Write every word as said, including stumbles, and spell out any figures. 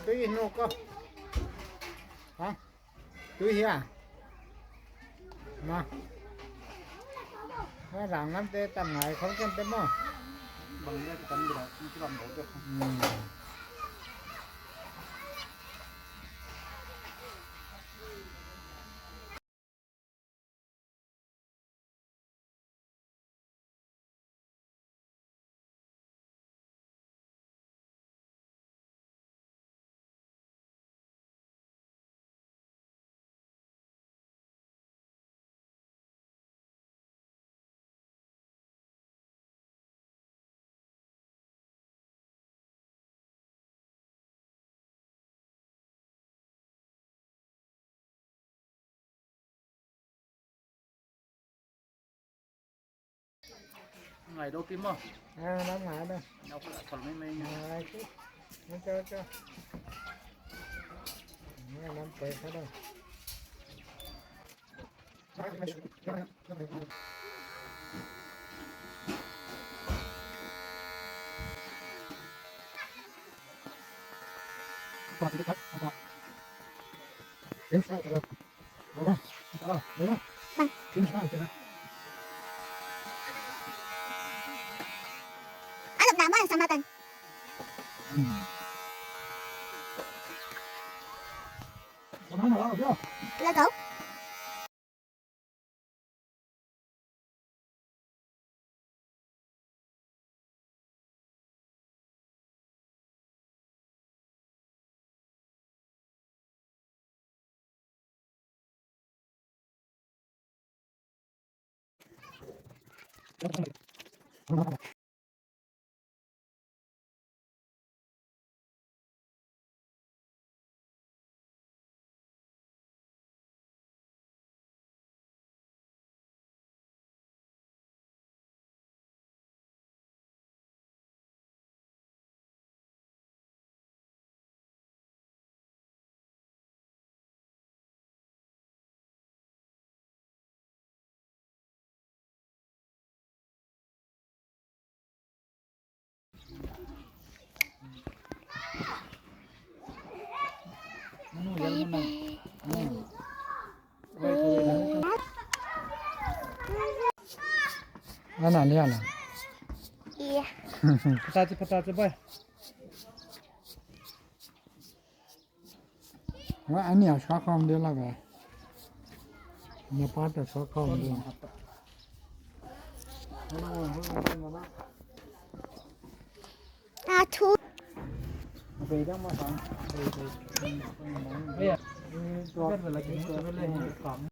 Tui hi nu ko. Ha? Tui hi a? Ma. Ma rang ngam te tam ngai khom kem te mo. Bang le tam dira, tam dira. Hmm. Ngai do pi mo. Ah, lam ngai do. Nau ko thol mai mai ni. Ngai ki. Ngai cho cho. Ngai lam pai ka do. Alap naman sa matan. Lagaw. Ana ni ana. Iya. Pata che, pata che, bye. Wa ani a sha khom de la ba. Ni pa ta sha khom de. A thu.